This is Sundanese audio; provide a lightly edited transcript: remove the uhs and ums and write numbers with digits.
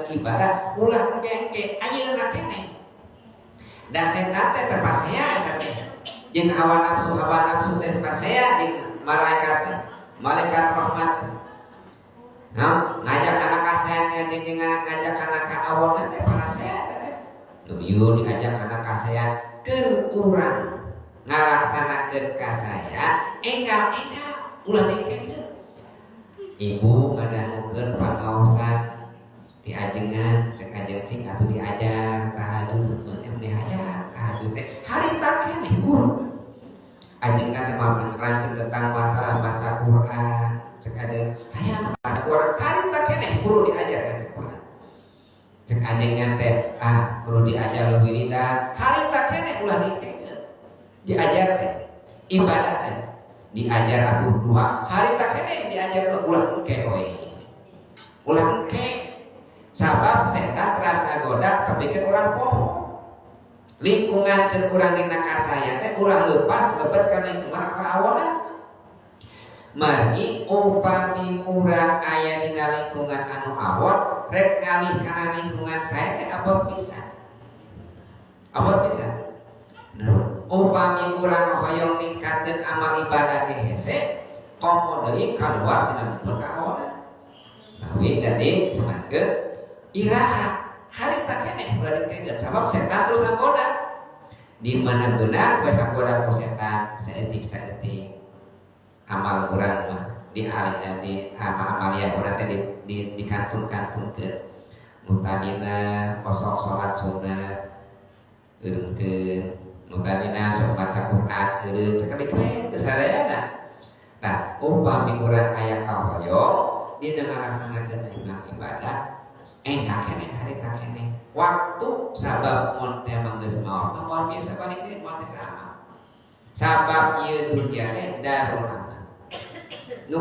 ngalaksanakeun ibadah ulah engke-engke, ayeuna keneh. Da setan teh terpasea eta teh. Jeung hawa nafsu teh pasea jeung malaikat teh. Malaikat rahmat. Nah, ngajak kana kasaean jeung ngajak kana kaawonan teh parasea teh. Lumiun diajak kana kasaean keur urang ngalaksanakeun kasaya enggal-enggal, ulah dikekeun. Ibu ngadangukeun pangaosan di ajengan, cek ajeng, "Cing atuh diajar tahajud." Teu hayang tahajud teh, harita keneh guru. Ajengan teh mah menerangkeun tentang masalah maca Quran, cek ajeng hayang baca Quran, harita keneh guru diajar baca Quran. Cek ajengan teh, "Ah, perlu diajar wiridan." Harita keneh, ulah dikekeun. Diajar teh ibadah teh, diajar atuh dua harita keneh diajar, ulah engke we, ulah engke, sabab setan terasa goda kepikir orang poho lingkungan. Keur urang dina kasaya teh ulah lepas lebet ka lingkungan kaawonan. Margi upami urang aya dina lingkungan anu awon, rek ngalih kana lingkungan sae teh apa bisa, apa bisa. Nah, upami urang hoyong ningkatkeun amal ibadah ge hese, komo deui kaluar tina lingkungan kaawonan. Nah, jadi cuman iraha harita keneh ulah dikekeun, sabab setan terus ngagoda. Di mana benar we kagoda ku setan saeutik saeutik amal urang mah di di amal amalia urang teh di dikantun-kantunkeun. Nu tadina kosok salat sunat eureunkeun, nu tadina sok maca Quran eureun sakedik we teu sadayana. Nah, upami urang aya kahoyong dina ngalaksanakeun ibadah, enggal keneh, harita keneh waktu, sabab mun teh mah geus maot mah moal bisa balik deui, moal bisa amal, sabab ieu dunya teh darul amal nu.